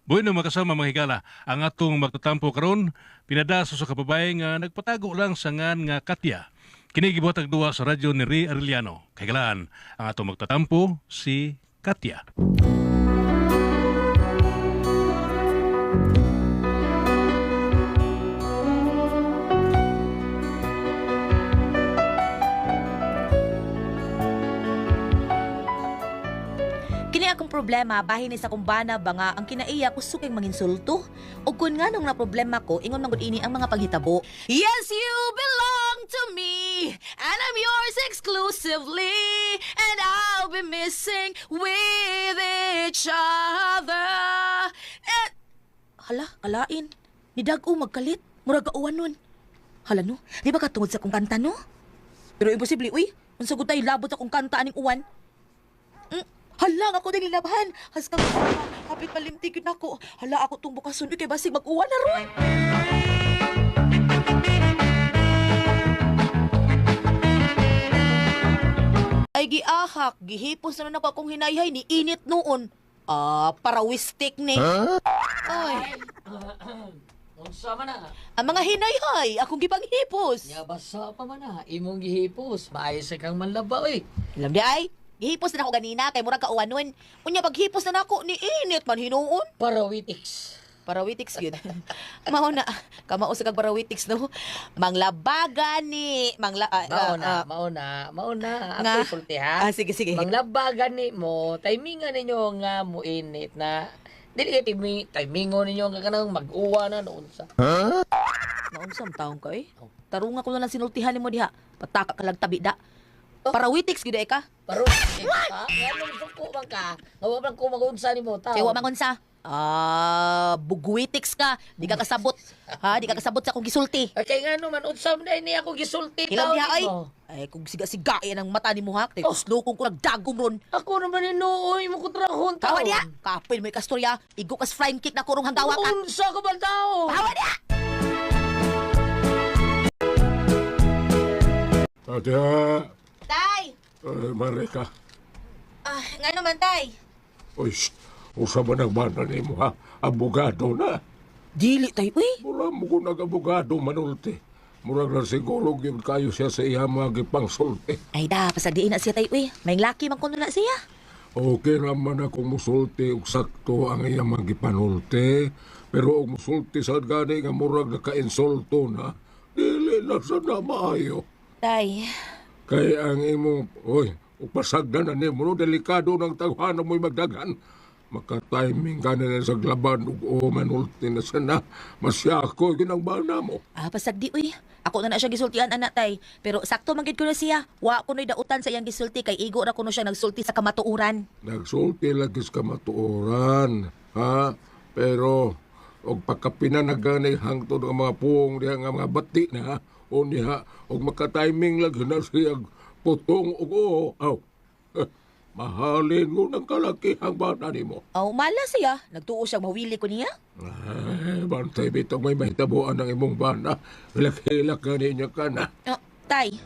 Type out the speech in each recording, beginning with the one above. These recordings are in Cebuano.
Bueno, makasama mga higala, ang atong magtatampo karon pinada sa usa ka babae nga nagpatago lang sa ngan nga Katya. Kini gibuhatag duwa sa radyo ni Ray Arellano. Kahigalaan, ang atong magtatampo si Katya. Kini akong problema bahin ni sa kumbana ba nga ang kinaiya kusog kay manginsulto. Ug kun nganong na problema ko ingon man gud ini ang mga panghitabo. Yes, you belong to me and I'm yours exclusively and I'll be missing with each other. Eh, hala, kalain. Ni dag-o magkalit. Murag kauwan nun. Hala no, di ba katungod sa kong kanta no? Pero imposible, uy. Unsa gud tayo labot sa kong kanta aning uwan? Hala, ako din nilabhan. Haskang hapit malimti gyud nako. Hala ako tong bukason uy kay basig mag-uwan na ron. Ay giahak, gihipos na nako akong hinayhay ni init noon. Ah, parawistik ni. Ay, Unsa man na? ang mga hinayhay, akong gipanghipos. Nya basa pa man na. Imong gihipos. Maayo sa kang manlaba oy. Alam di ay, gihipos na nako ganina kay murag kauwan nun. Unya paghipos na nako ni init man hinuon. Parawitiks. Parawitiks yun. Mao na. Kamao sa kag parawitiks, no? Manglabaga ni... Mangla... Mao na, mao na, mao na. Nga. Ako sulti ha. Ah, sige, sige. Manglabagan ni mo, timingan ninyo nga mo init na dili kay timing timingon ninyo nga kanang mag-uwa na noon sa. Naunsam taong ka eh. Oh. Tarunga ko na lang sinultihan nimo diha. Pataka ka lang tabi da. Parawitiks gyud ay ka. Parawitiks ka? Nganong suko man ka? Nga wa man ko mag-unsa nimo tao. Kay wa man unsa. Ah, bugwitiks ka. Di ka kasabot. Ha, di ka kasabot sa akong gisulti. Ay, kay ngano man unsa man ni ako gisulti Ilang tao diha ay. nimo. Ay, kung siga-siga ang mata ni mo ha. Kay Oh. kuslokong ko nagdagom ron. Ako naman hinuoy mo kontrahon tao. Kawa diha. Kapil mo ikastorya. Igo kas flying kick na kurong hanggawa ka. Unsa ka ba tao? Kawa diha. Tatya, Tay! eh, Marika. Ah, nga naman, Tay. Uy, shh. Usa ba nagbana ni mo, ha? Abogado na. Dili, Tay. Uy! Mura mo ko nag-abogado, manulti. Murag na siguro gyud kayo siya sa iya mga gipangsulti. Ay da, pasagdiin na siya, Tay. Uy, may laki man kuno na siya. Okay raman akong musulti og sakto ang iya mga gipanulti. Pero og musulti sa gani nga murag nakainsulto na, dili na sa na maayo. Tay, Kay ang imong, oy, upasagdan na nimo, no, delikado ng taghanan mo'y magdaghan. Makatiming ka na lang sa glaban ug o manulti na sana. Masyako ginangbana mo. ah, pasagdi, uy. Ako na na siya gisultian, anak, Tay. Pero sakto man gid ko na siya. Wa ko no'y dautan sa iyang gisulti kay igo ra kuno siya nagsulti sa kamatuoran. Nagsulti lagi sa kamatuoran, ha? Pero, og pagkapinanaganay hangtod ang mga puong diha nga mga bati na, ha? O niha, og makatiming lagi na siya putong og oo, aw. Mahalin mo ng kalakihang bata nimo. Aw, mala siya. Nagtuo siya mawili ko niya. Ay, bantay bitong may mahitabuan ng imong bana. Hilak-hilak ka ninyo ka na. Oh, tay.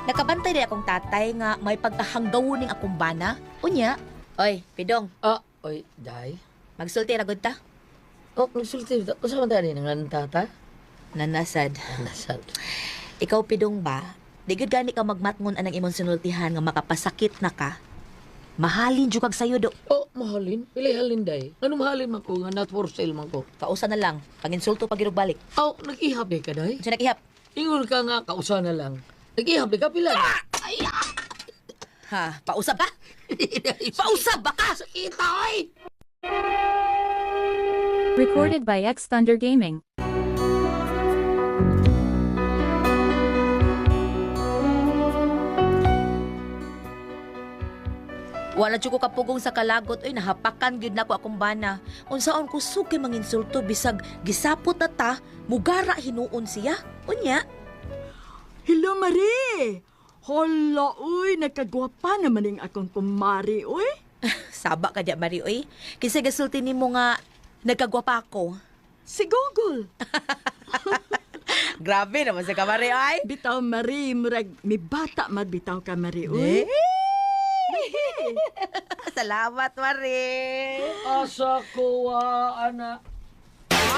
Nakabantay din akong tatay nga may pagkahanggaw ning akong bana. Unya, oy, Pidong, Ah, oy, day. magsulti ra gud ta. Oh, nagsulti. Unsa man tani nang tata? Nanasad. Nasad. Ikaw Pidong ba? Di gud gani ka magmatngon anang imong sinultihan nga makapasakit na ka. Mahalin jud kag sayo do. Oh, mahalin. Pilay halin day. Ano mahalin man ko nga not for sale man ko. Kausa na lang, panginsulto pag balik. Aw, nag-ihap day ka day. Unsa nakihap? Ingon ka nga kausa na lang. Nag-ihap day ka pila. Ha, pausab ka? Pausab ba ka? Sakita oy. Recorded by X Thunder Gaming. Wala jud ko kapugong sa kalagot oy nahapakan gyud nako akong bana. Unsaon kusog kay manginsulto bisag gisapot na ta, mugara hinuon siya. Unya, Hello, Marie! Hala, uy, nagkagwapa naman yung akong kumari, uy. saba ka diya Mari oy. Kinsa gasulti nimo nga nagkagwapa ako. Si Google. Grabe naman sa kamari ay. Bitaw, Marie, murag may bata man bitaw ka, Marie. Uy. Salamat, Mari. Asa ko wa ana.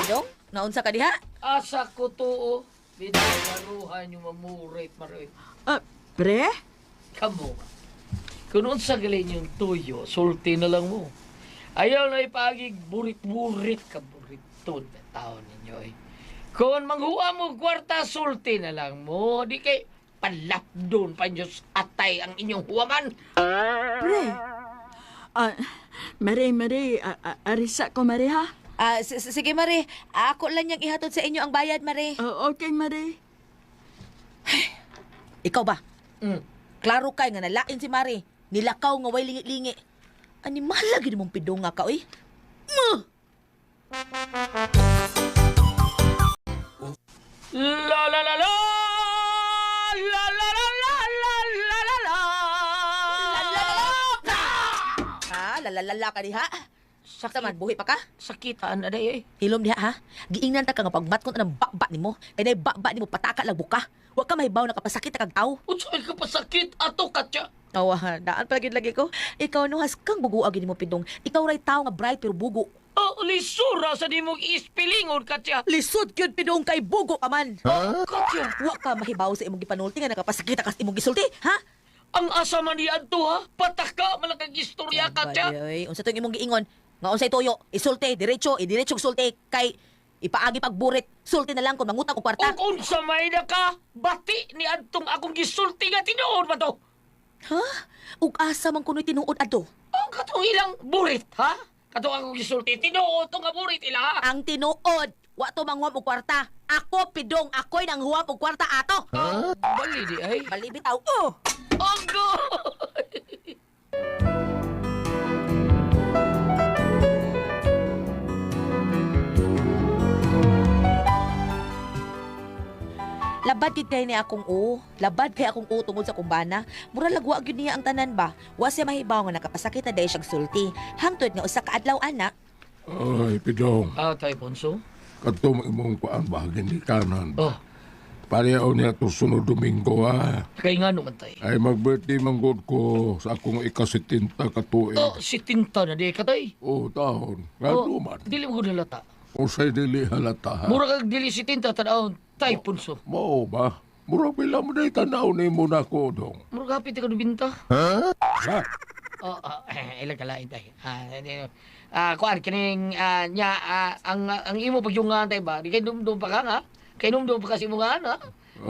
Dong, naunsa ka diha? Asa ko tuo. Binagaruhan yung mamurit maroy. Ah, pre? Kamo. Kung unsa galing yung tuyo, sulti na lang mo. Ayaw na ipagig burit-burit ka buriton na tao ninyo eh. Kung manghuwa mo kwarta, sulti na lang mo. Di kay palapdon pa Diyos atay ang inyong huwaman. Pre? Ah, Marie, Marie, arisa ko, Marie, ha? Ah, sige, Mari. Ako lang niyang ihatod sa inyo ang bayad, Mari. Ah, okay, Marie. Ikaw ba? Mm. Klaro kay nga nalain si Mari. Nilakaw nga way lingi-lingi. Ani malagi mong pidonga ka, oy. Muh! La la la la! La la la la la la la la! Ha, lalalala ka diha. Sakit Saman, buhi pa ka? Sakitaan na day eh. Hilom diha ha. Giingnan ta ka nga pagmatkon ang bakba nimo. Kay nay bakba nimo pataka lang buka. Wa ka mahibaw nakapasakit ta kag tawo. Unsa ka pasakit ato katya? Aw, daan pa lagi ko. Ikaw no haskang bugo agi nimo pidong. Ikaw ray tawo nga bright pero bugo. Oh, lisura sa nimong ispilingon katya. Lisod gyud pidong kay bugo ka man. Katya, Wa ka mahibaw sa imong gipanulti nga nakapasakit ka sa imong gisulti, ha? ang asa man ni adto ha? Pataka man lang kag istorya katya. Ay, unsa tong imong giingon? Nga unsay tuyo? Isulti, diretso, idiretso sulti kay ipaagi pagburit. Sulti na lang kung mangutang og kwarta. Ug unsa may naka bati ni adtong akong gisulti nga tinuod ba to? Ha? Ug asa man kuno'y tinuod adto? Oh, katong ilang burit ha? Katong akong gisulti tinuod to nga burit ila ha? Ang tinuod, wa to manghuam og kwarta. Ako pidong, ako'y nanghuam og kwarta ato. Bali di ay. Bali bitaw. Oh! Agoy! Labad gid kay ni akong o. Labad kay akong o tungod sa kumbana. Mura lagwa gyud niya ang tanan ba. Wa siya mahibaw nga nakapasakit na dahil siyang sulti. Hangtod nga usa ka adlaw anak. Ay, pidong. Ah, tay Ponso. Katong imong kuan ba, ginikanan Oh, ba? Pareho niya to sunod Domingo ha. kay nga naman tay. Ay mag-birthday manggod ko sa akong ika-70 ka tuig. Oh, si Tinta na di ka tay. Oh, taon. Nga Oh, duman. dili mo gud halata. Usay dili halata ha. Mura kag dili si Tinta tan-awon tay Ponso. Mao ba? Mura pila mo na tanaw ni mo na ko dong. Mura kapit ka binta. Ha? Oh, ilang kalain tay. Ah, hindi, kuan kining nya ang imo pagyungan tay ba? Di kay dumdum pa ka nga. Kay dumdum pa kasi mo nga ha.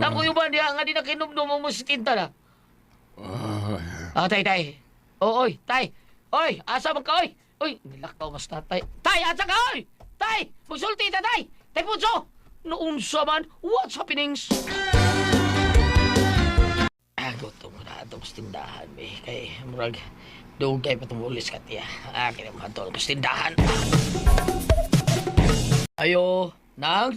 Nang ko ba diha nga di na kinumdum mo si Tinta na. Ay, Ah, tay tay. Oh, oy, tay. Oy, asa man ka oy? Oy, nilakaw mas tatay. Tay, asa ka oy? Tay, magsulti ta tay. Tay Punso. Noon sa man, what's happenings? Ah, gutom ko na atong sa tindahan, be. Kay, murag, dugay pa tumulis ka, tiya. Ah, kaya mga tol ko sa tindahan. Ayo, nang?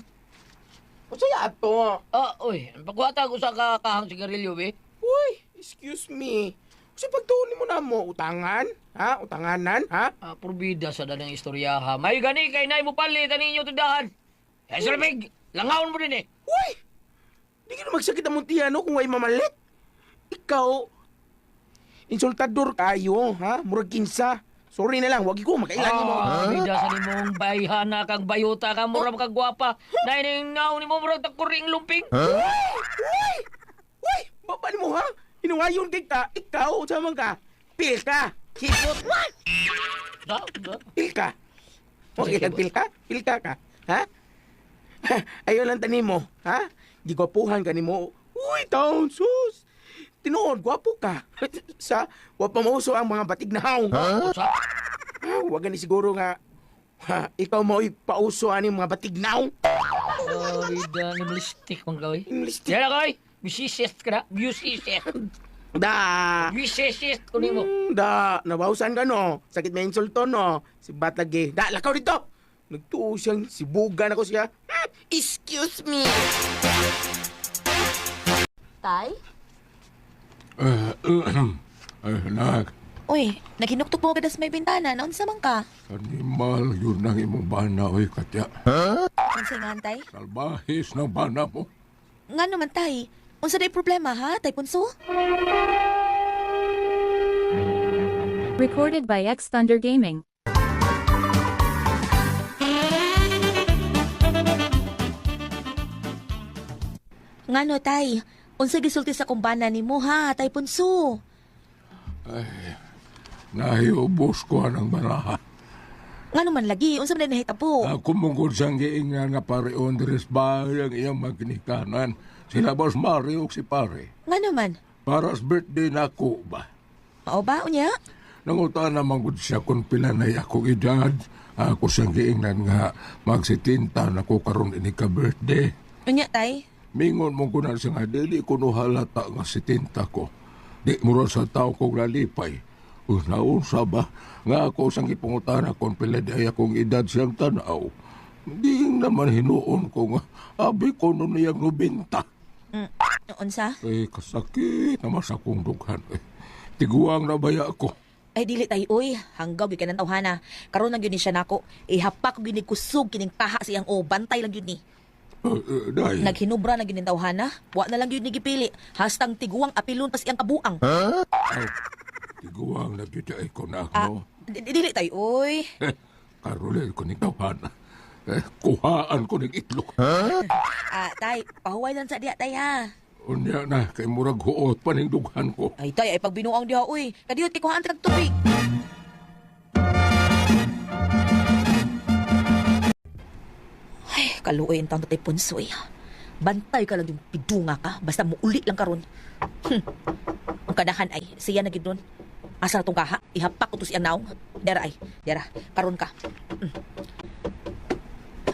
Unsay ato? Ah, oy, pagwata ko sa kakahang sigarilyo, be. Uy, excuse me. Unsay pagtuon nimo namo utangan? Ha? Utanganan? Ha? Ah, purbida sa danang istorya ha. May gani kay nay mo palit ani inyo tindahan. Eh, Sir Big, langawon mo din eh. Uy! Di ka na magsakit ang muntiya no kung way mamalit. Ikaw, insultador kayo, ha? Murag kinsa. Sorry na lang, wag ko makailan nimo. Ah, bida sa nimong bayhana kang bayuta ka mura kag gwapa. Nay ning naon nimo murag takuring lumping. Uy! Uy! Uy! Baba nimo ha? Inuwayon kay ka, ikaw, unsa man ka? Pil ka. Hipot. Da, da. Pil ka. Okay lang, pil ka? Pil ka ka? Ha? Ayaw lang tanim mo, ha? Gigwapuhan ka nimo. Uy, taon, sus! Tinuod, gwapo ka. Sa, wa pa mauso ang mga batig na haong. Usa. Ah, wag gani siguro nga, ha, ikaw mo'y pauso ani mga batig na haong. Oh, bida ni blistik man ka oy. Blistik. Yan ako oy. Bisisist ka na. Bisisist. Da! Bisisist ko nimo. Da, nabawsan ka no. Sakit may insulto no. Si Batlagi. Da, lakaw dito! Nagtuo siyang sibugan ako siya. Excuse me! Tay? eh, ay, nak. Uy, naghinuktok mo kada sa may bintana. Naunsa man ka? Animal yun ang imong bana, oy, katya. Unsay nga tay? Salbahis ng bana mo. Nga naman tay, unsa day problema ha, tay punso? Recorded by X Thunder Gaming. Ngano tay, unsa gisulti sa kumbana nimo ha, tay punso? Nahiubos ko ang baraha. Ngano man lagi, unsa man day nahitabo? Ako mong siyang giingnan nga pare Andres bahay ang iyang magnikanan. Sila Boss Mario si pare. Ngano man? Para sa birthday na ako ba? Mao ba unya? Nanguta naman gud siya kung pila na akong edad. Ako siyang giingnan nga magsitinta na ko karon ini ka birthday. Unya tay? Mingon mong kunan siya nga dili ko no halata nga sitinta ko. Di mo ra sa tao kong lalipay. Unaunsa ba nga ako sang gipangutana kung pila di ay akong edad siyang tanaw. Di naman hinuon ko nga abi ko no niyang 90. Unsa? Eh, kasakit naman sa akong dughan. Eh, tiguang na baya ko. Ay dili tay oy, hanggaw gyud ka ng tawhana. Karon lang gyud ni siya nako. Ihapak ko gyud ni kusog kining taha siyang o bantay lang gyud ni. Day. Naghinubra na gyud ni tawhana. Wa na lang gyud ni gipili. Hastang tiguang apilon pas iyang kabuang. Ay, tiguang na gyud ay ko na Ah, ako. dili tay oy. Eh, karulil ko ni tawhana. Eh, kuhaan ko ng itlog. Ah, tay, pahuway lang sa diya tay ha. Unya na, kay murag huot pa ning dughan ko. Ay tay, ay pagbinuang diha oy. Kadiyot kay kuhaan tag tubig. Ay, kaluoy ang taon tay punso eh. Bantay ka lang yung pidunga ka. Basta muuli lang karon. Ang kadahan ay, siya na gid nun. Asa na tong kaha? Ihapak ko to siyang naong. Dara ay, dara. Karon ka.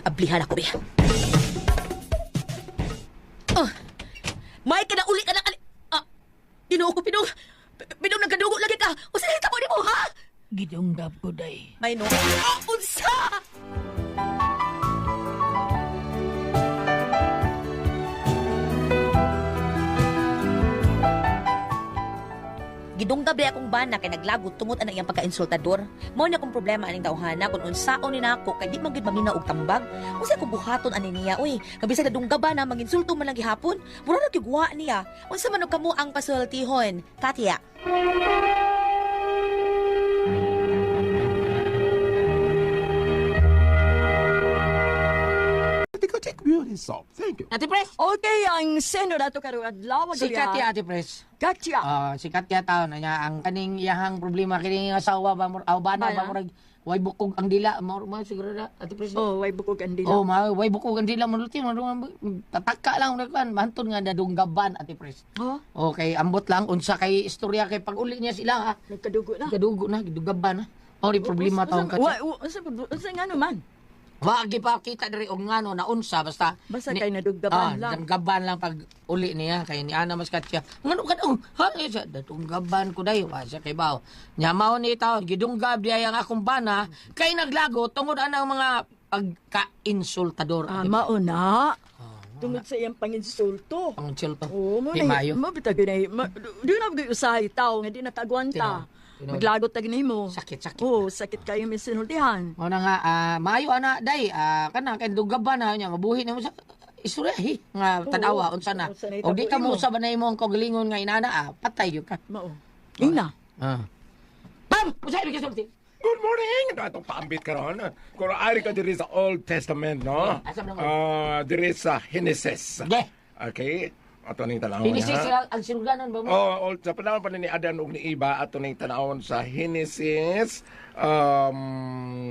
Ablihan ako be. Oh. May ka na uli ka na ali. Ah, Ginoo ko, Pinong. Pinong, nagkadugo lagi ka. Usa na hitabo nimo, ha? Gidunggab ko day. May no. Ah, unsa? Gidunggab di akong bana kay naglagot tungod ana iyang pagkainsultador. Mao ni akong problema aning tawhana kung unsaon ni nako kay di man gyud mamina og tambag. Unsa akong buhaton ani niya uy? Kabisag nadunggaba na manginsulto man lang gihapon. Mura ra gyud wa niya. Unsa man og kamo ang pasultihon? Katya. Beauty soap. Thank you. Ate Pres! Okay, ang seno nato karong adlaw Si Katya, Ate Pres. Katya. Ah, si Katya taon na niya ang kaning iyahang problema kining asawa ba mur aw bana ba Bana? murag way bukog ang dila mo mo siguro na Ate Pres. Oh, way bukog ang dila. Oh, ma way bukog ang dila mo luti mo tataka lang mo kan mahantod nga nadunggaban Ate Pres. Oh, Okay, ambot lang unsa kay istorya kay pag uli niya sila ha. nagkadugo na. Gadugo na, gidunggaban na. Mao ni problema taon Wa, Katya. unsa unsa nga naman? Wa gipakita diri og ngano na unsa basta Basta kay naduggaban lang. Nadunggaban lang pag uli niya kay ni ana mas Katya. Ngano ka dong? Ha eh, siya nadunggaban ko dayo wa siya kay baw. Nya mao ni taon gidunggab di ay ang akong bana kay naglago tungod anang mga pagka-insultador. Ah, mao na. Tungod sa iyang panginsulto. Panginsulto. Oo, mo Di na, maayo. mo bitag na, di na gyud usahay tao nga di na kaagwanta. Tinuod. Maglagot tag nimo. Sakit, sakit. Oo, sakit kayo may sinultihan. Mao na nga maayo ana day kana kay dunggaban na nya mabuhi na mo sa istorya hi nga tan-awa unsa na. Unsa na Og di ka itabo mo usab na imong kaugalingon nga inana patay gyud ka. Mao. Ina. Ah. Pam, usa ibig sulti. Good morning! Ito atong paambit karon. Kung ari ka diri sa Old Testament, no? Asa man ang- Diri sa Genesis. Okay. Okay. Ato ning tanawon Genesis ha. ang sinuganan ba mo? Oh, old sa panahon pa ni Adan ug ni Iba ato ning tanawon sa Genesis 3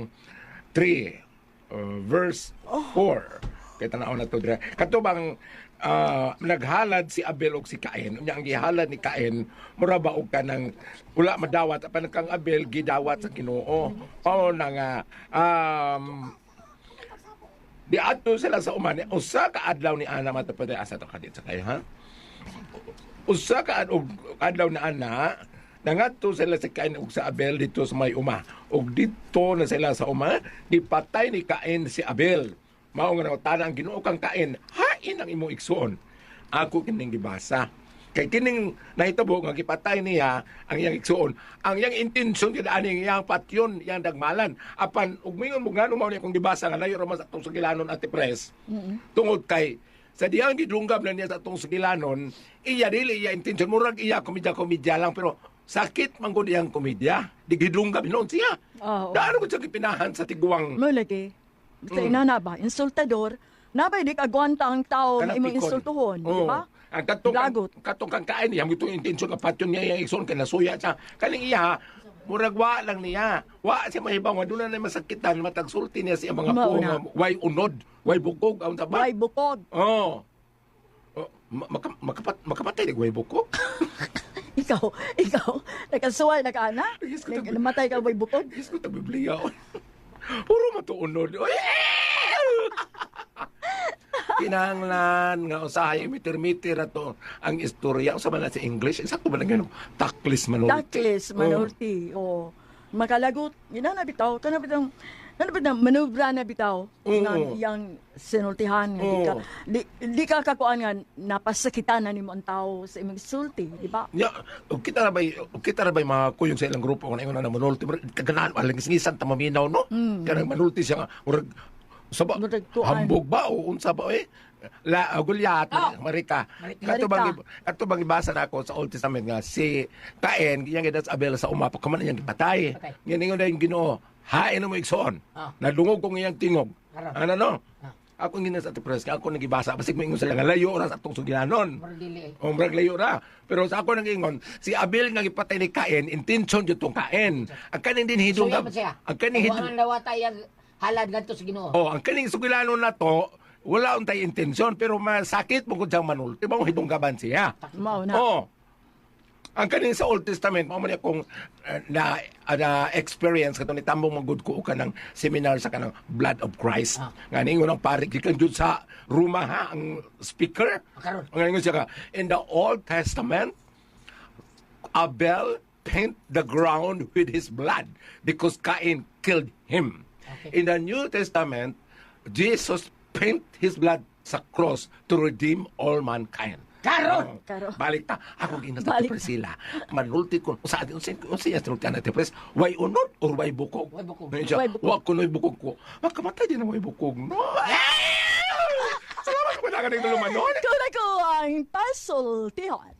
verse 4. Kay tanawon na to dire. Kato bang naghalad si Abel ug si Cain. Unya ang gihalad ni Cain mura ba og kanang wala madawat apan kang Abel gidawat sa Ginoo. Mao na nga di adto sila sa uman usa ka adlaw ni ana matapad asa to kadit sa kayo ha. Usa ka adlaw na ana nangadto sila sa Cain ug sa Abel dito sa may uma. Ug dito na sila sa uma, gipatay ni Cain si Abel. Mao nga nangutana ang Ginoo kang Cain, hain ang imong igsuon. Ako kining gibasa. Kay kining nahitabo nga gipatay niya ang iyang igsuon. Ang iyang intensyon gid ani iyang patyon, iyang dagmalan. Apan ug mingon mo ngano mao ni akong gibasa nga layo ra man sa atong sugilanon Ate Pres. Tungod kay Sa diyang gidunggab na niya sa atong sugilanon, iya dili iya intention murag iya komedya-komedya lang pero sakit man gud iyang komedya. Di gidunggab hinuon siya. Oo. Daan ko siya gipinahan sa tiguang Mo lagi. Sa inana ba, insultador, nabay di kagwanta ang tao nga Kanang imong pikon. insultuhon, di Oo. ba? Ang katong Lagot. katong kang kain niya itong intensyon nga patyon niya iyang igsoon kay nasuya siya. Kaning iya murag wa lang niya. Wa siya mahibaw nga doon na masakitan matag sulti niya sa iyang mga Mao puong na. nga way unod, way bukog ang taba. Way bukog. Oh. Oh, makapat makamatay di way bukog. Ikaw, ikaw, nakasuway na ka na? Yes, ko tabi- Namatay ka way bukog? Diyos ko, tagbiblia. Puro matuunod. Oy! Kinahanglan nga usahay mitir-mitir ato ang istorya usa man na sa English sakto ba lang ganun taklis manulti. Taklis, manulti, oh. Makalagot, ina na bitaw, kana bitaw, kana bitaw, manubra na bitaw. Oo. Nga iyang sinultihan nga di ka, Oo. di ka kakuan nga napasakitan na nimo ang tao sa imong sulti, di ba? Ya, og kita ra bay og kita ra bay mga kuyog sa ilang grupo kung ingon na manulti kaganahan alang ngisan ta maminaw no. Kanang manulti siya nga murag sa ba, Murag kuan. hambog ba o unsa ba eh la gulyat Marika kato bang kato bang ibasa na ako sa Old Testament nga si Cain iyang gidas Abel sa uma pagkaman iyang gipatay Patay. ngayon na yung Ginoo hain mo igsoon Ah. nadungog kong iyang tingog Karon. ano no Ah. ako ginas at Pres ako nagibasa basig moingon sila nga layo ra sa atong sugilanon. Murag dili eh. O murag layo ra. Pero sa ako nang ingon, si Abel nga gipatay ni Cain, intention jud tong Cain. Ang kaning din hidong Suya man siya. ang kaning Wa hidong man nawata iyang halad ngadto sa Ginoo. Oh, ang kaning sugilanon na to, wala untay intensyon pero masakit mo kung siyang manulti mo hidong gaban siya. Mao na. Oh. Ang kaning sa Old Testament, mao man akong na, na experience kato ni tambong magud ko kanang seminar sa kanang Blood of Christ. Ah. Nga ningon ang pare gikan jud sa Roma ha ang speaker. Karon. Ang ningon siya ka, in the Old Testament Abel paint the ground with his blood because Cain killed him. Okay. In the New Testament, Jesus paint his blood sa cross to redeem all mankind. Karon! Oo. Karon. Balik ta. Ako ginas na Balik ta. Priscilla. Manulti ko. Sa atin, unsa unsa iya sinulti na Pres? Way unod or way bukog? Way bukog. Ngayon siya, Way bukog. Wa kunoy bukog ko. Makamatay din ang way bukog. No. Salamat ko na ka ng tulumanon. Ikaw na ko ang pasultihan.